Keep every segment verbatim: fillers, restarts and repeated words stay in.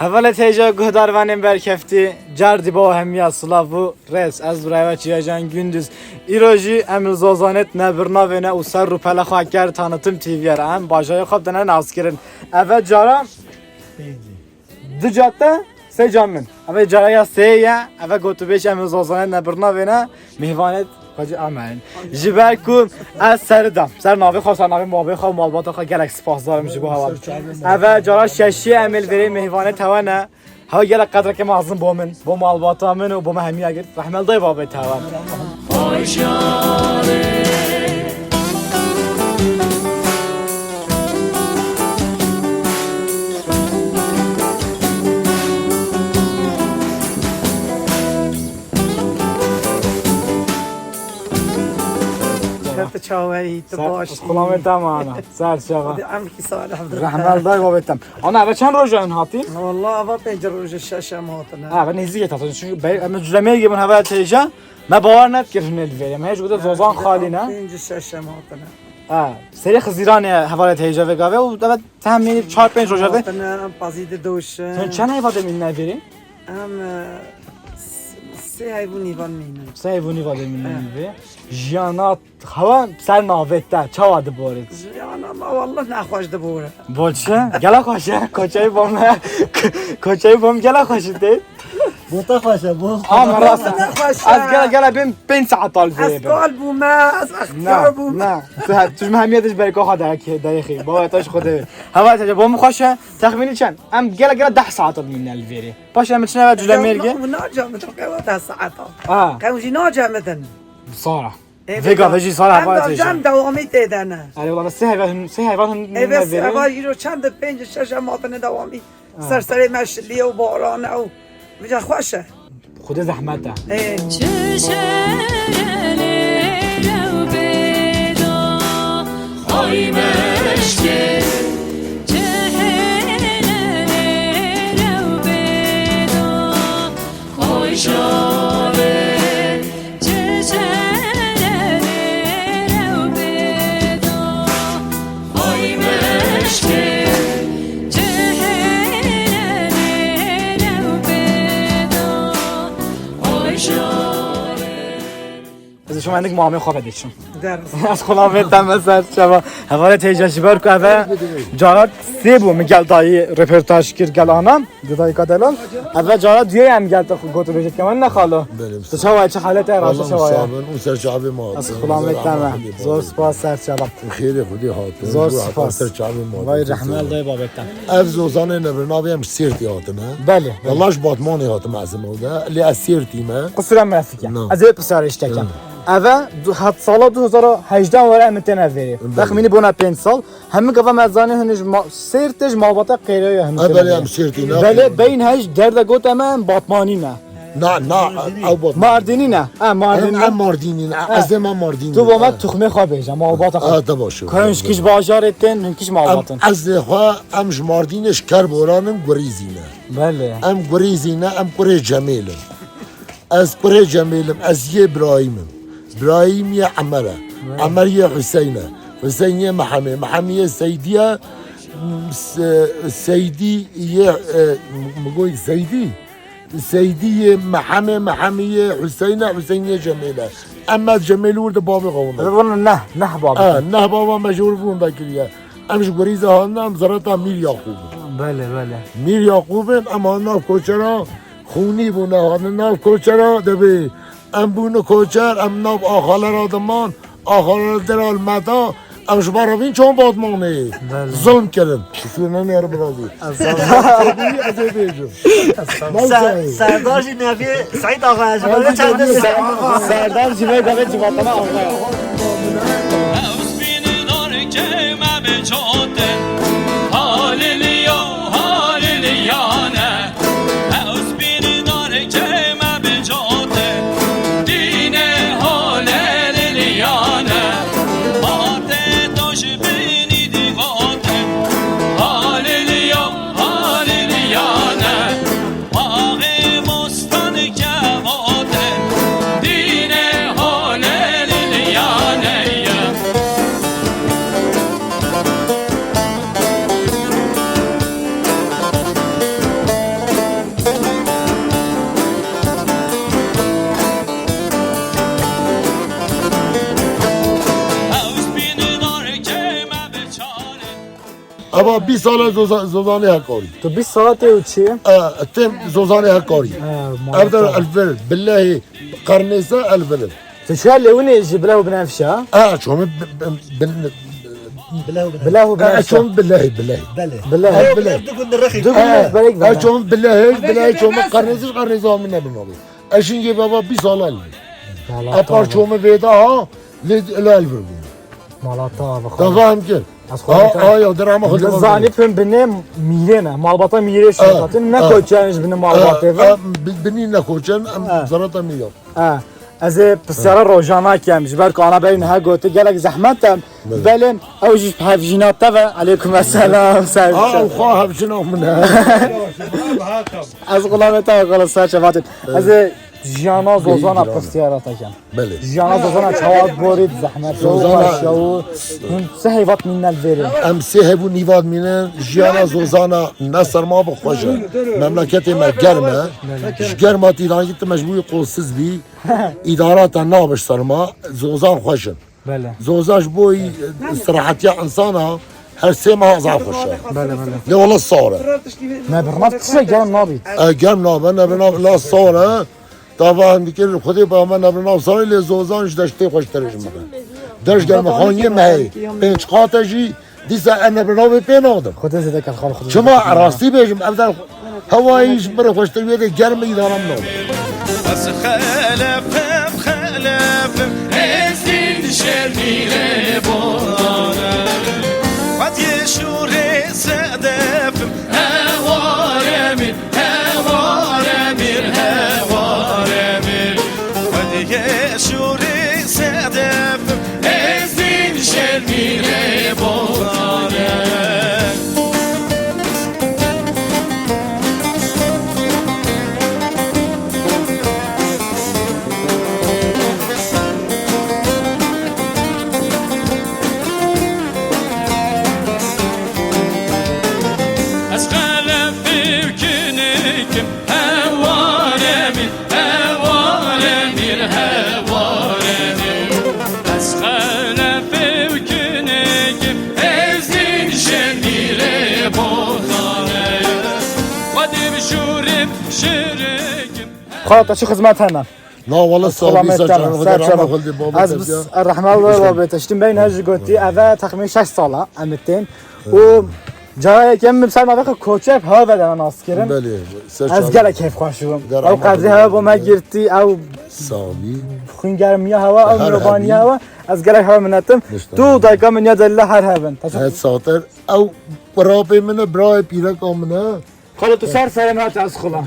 Hevalê têja guhdarvanên berkeftî, car dî bo hemiya silav û rêz. Ez birayê we Çiyacan Gündüz. Îro jî em li Zozanê tine birnavê ne û ser rûpela xwe ker tanîtim T V'ye re. Em bajarê xwe bidine naskirin. Eve cara du cadde, sê ca min. Eve cara ya sê ye. Eve gotûbêj em li Zozanê tine birnavê ne. Mêvanê Xwecî Amerîn. Ji ber ku ez seri dam. Ser navê xwe, ser navê babê xwe û malbata xwe gelek spasdar im ji bo hewa. Eve cara şeşî em ê li vêrê mêvanê tewe ne. Hewa gelek qedreke mezin bo min, bo malbata min û bo me hemiya girt. Rehmel dayê babê tewe. Te çawa yî, tu baş yî? Xulamê te mane. Ser çava. Hadi em ki salih. Rehmel dayê babê te. Ana, eve çend roj e hatî? Wallah, eva pênc roj e, şeş em hatine. Ha, eve nêzîkê hatine. Çünkü be-, em culemê girîbûn heve têja. Me bawer nedikir hûn ê li vêrê. Me hêj gote Zozan xalî ne. Pênc şeş em hatine. Ha, serê Xizîranê hevalê têja vê gavê û eve tehmînî çar pênc roj e. Hatine, em pazî didoşin. Sen çend heyva demîn ne vêrê? Em, e, s-, sê heyv û nîvan mînin. Sê heyv û nîva demîn ne vê. Jiyana hewa ser navê te çawa dibore? Jiyana me wallah nexweş dibore. Bo çi? Gela xweş e. Koçeyî bo me. Koçeyî bo me gela xweş e tê. Bo te xweş e, bo. Ama rast e. Bo te xweş e. Ez gela, gela bêm pênc saet al vê. Ez kal bûme, ez extiyar bûme. Na, na. Tu, tu ji me hemiye de ji berka xwe derek-, derêxî. Baba te ji xwe de. Hewa te bo min xweş e. Texmînî çend? Em gela, gela deh saet al mîne li vêrê. Paşê em çine ve culemêrgê. Nace min, qewa deh saet al. Ha. Qew jî nace min din. Sara. Vê gavê jî sar hevalê têja. Em dewamî tê de ne. Erê, wala sê heyvan, sê heyvan hûn. Eve sê heyvan îro çend, pênc şeş em hatine dewamî. Ser serê me şilî ye û baran e û vêca xweş e. Xwedê zehmet e. Ê. Ez şima endik mamê xwe vedêşim. Der. Ez xulamê te me ser çava. Hevalê têja ji ber ku eve cara sê bû min gel dayî röportaj kir gel ana. Di dayîka delal. Eve cara duyê em gel te gotûbêjê dike, ne xalo? Belê. Tu çawa, çi halet e, raşa çawa ye? Sabin û ser çavê ma. Ez xulamê te me. Zor spas ser çava. Xêrê Xwedê hatin. Zor spas. Ser çavê ma. Vay rehmel dayê babê te. Ev Zozanê ne bi navê em Sêrtî hatine. Belê, belê. Wala ji Batmanê hatime ez ê de. Lê ez Sêrtî me. Qisura me fikir. Na. Ez ê pirsarê ji te kem. Eve du-, hat sala du hezar û hejdeh were em têne vêrê. Belê. Texmînî bona pênc sal. Hemî gava me zanî hûn ji ma-, Sêrtê ji malbata qêrê ye hûn. E, belê, em Sêrtî ne. Belê, beyin hej derde got em, em Batmanî ne. Na, na, ew Batmanî. Mardinî ne. Ha, Mardinî ne. Em, em Mardinî ne. Ha. Ez ê me Mardinî. Tu bo me tuxmê xwe bêje, malbata xwe. Ha, te baş e. Hûn ji kiş bajarê tên, hûn kiş malbatin. Em, ez ê xwe, em ji Mardinê, ji Kerboran in, Gurîzî ne. Belê. Em Gurîzî ne, em kurê Cemêl in. Ez kurê Cemêl im, ez yê Birahîm im. Birahîm yê Emer e. Vay. Emer yê Huseyîn e. Huseyîn yê Mihemê. Mihemê yê Seydî ye. Se-, Seydî yê, e, mi got Seydî. Seydî yê Mihemê, Mihemê yê Huseyîn e, Huseyîn yê Cemêl e. Em me Cemêl wir de babê xwe wina. Ev wina neh, neh babê. E, neh baba me ji wir wina kiriye. Em ji Gurîza hatine, em zereta Mîr Yaqûb in. Belê, belê. Mîr Yaqûb in, em hatine nav koçera Xûnî bûne, hatine nav koçera, dibê em bûne koçer, em nav axalera diman, axalera dera li me da, Em ji ber evîn çawan Batmanê Belê. Zulm kirin. Şûnenê yer birazî. Ez Ser-, Serdar jî nevê Seîd Axa, ji ber çend Serdar jî vê gavê civatana Axa. Ew spînî dar keyme biçotin. Halilî yo, halilî yane. Ew spînî dar keyme biçotin. Dînê halilî yane. Hatê to ji bînî dî gotin. Halilî yo, halilî yane. Baxê bostan kevotin. Dînê halilî yane ye. Eva bîst sal e Zoza-, Zozanê Hekarî. Tu bîst sal tê û çi? E, têm Zozanê Hekarî. E, Ev de maşallah. Elfir, bilehî, qernêse elfir. Tu çiya lewinê ji Bilew Binevşe? E, çomî bi-, bi-, bi-, Bilew Binevşe. Bilew E, Binevşe. Çomî bilehî, bilehî. Belê. Bilehî. Ew Bilehî. Bilehî du gund rexî. Du gund E, berek e, bine. Çomî bilehî, bilehî çomî qernêsiz, qernêsiz amine bin abi. Eşîngê baba bîst sal el. Mala Apar ta çomî vêda ha, lê, lê elfir bû. Mala ta abi. Te fam kir. Ez Ha, xwe ha, ya, dirama xwe Zanî pin binê mîrê ne. Malbata mîrê şefatin. Ne Ha. Koçen ji binê malbatê ve. Ha, bi-, binî ne koçen, em Ha. Zarata mîrê. Ha. Ez ê pisyara rojana kem. Ji ber ku ana berî niha gote gelek zehmet em. Belê. Belê, ew jî hevjîna te ve. Aleykum esselam. Ser Ha, ser. Ew xwe hevjîna min e. Ez xulamê te, xala ser çevatin. Ez ê jiyana Zozana Giran. Pisyara te kem. Belê. Jiyana Zozana çawa gorî zehmet. Zozana Zozana. Şew. Hûn se heyvat mînel verê. Em sê hebû nîvat mînin. Jiyana Zozana ne serma bi xweş e. Memleketê me germ e. Belê. Ji germa tî rangî tu mecbûrî qolsiz bî. Îdara te nabe ji serma. Zozan xweş in. Belê. Zoza ji bo î, e, sirahetiya insana her sê meha zaf xweş e. Belê, belê. Lê wele sar e. Nebirnav tiştek germ nabît. E, germ nabe, nebirnav la sar e. Dava em dikir, Xwedê ba me nebirnav sar e, lê Zozan ji deştê xweştir e ji me. Deş germ xaniyê me heye. Pênc qat e jî, dîsa em nebirnavê pê nadin. Xwedê zêde ket xal Xwedê. Çima zêde ket. Rastî bêjim, ev der Hewayî ji min re xweştir wê de germ îdaram nabin. Ez xelefim, xelefim, ez din şermî lê bodanim. Qet yê şûrê sedefim, hewaremî, hewaremî, hewaremî. Xwediyê şûrî sedefim, ez din şermî lê botane. Ez xelefî û kinikim, hewaremî, hewaremî, hewaremî. Ez xelefê û kinikim, ez din şemîrê botane. Xwedî bi şûrim şirikim. Xwedî te çi xizmet hene? Na wala sağ ol, Xwedî ser çavan, ser çavan. Ez bi rehma we babê te ştim beyn her ji gotî, eve texmîn şeş sala em tên. Û cara yekem min ser navê xwe koçer hewa vedana nas kirin. Belê, ser çavan. Ez gelek keyfxweş bûm. Ew qedrê hewa bo me girtî, ew xwîngermiya hewa, ew mirobaniya hewa. Ez gelek hewa minetim. Tu dayika min ya delila her hebin. Her satir. Ew birapê min e, birayê pîreka min e. Xalo, tu ser serê min hate ez xula.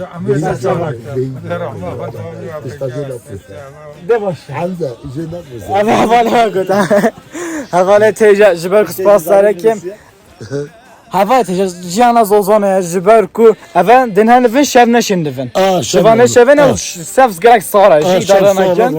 De baş. Hamza, îjê ne. Ev hevalê got. Hevalê têja, ji ber ku spas darekim. Hevalê têja, jiyana zozane, ji ber ku eve din hen vin şev neşin divin. Şiva neşevin ew sev gerek sara, jî idare nekin.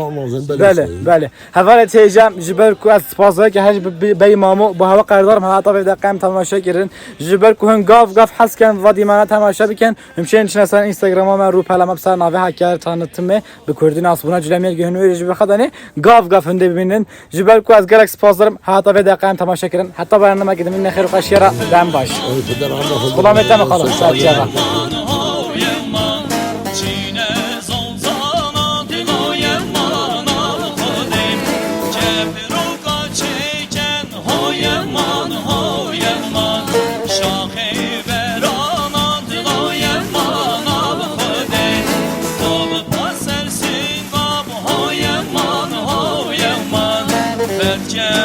Belê, belê. Hevalê têja, ji ber ku ez spas darekim her ji bi-, bey mamo, bu hava qerdar me hata vê deqem temaşe kirin. Ji ber ku hin gav gav hez ken va dîmana temaşe bikin. Him şên çine ser Instagrama me, rûpela me bi ser navê Hakkari Tanıtımı, bi kurdî nasbûna Cülemêrgê Hunûrê ji bi xedanê gav gav hinde bibînin. Ji ber ku ez gelek spas dikim, heta vê deqeyê em temaşe kirin. Heta bernameyeke din nexêr û xweşiya re dem baş. Xulamê te me xalo, saçya re. Gel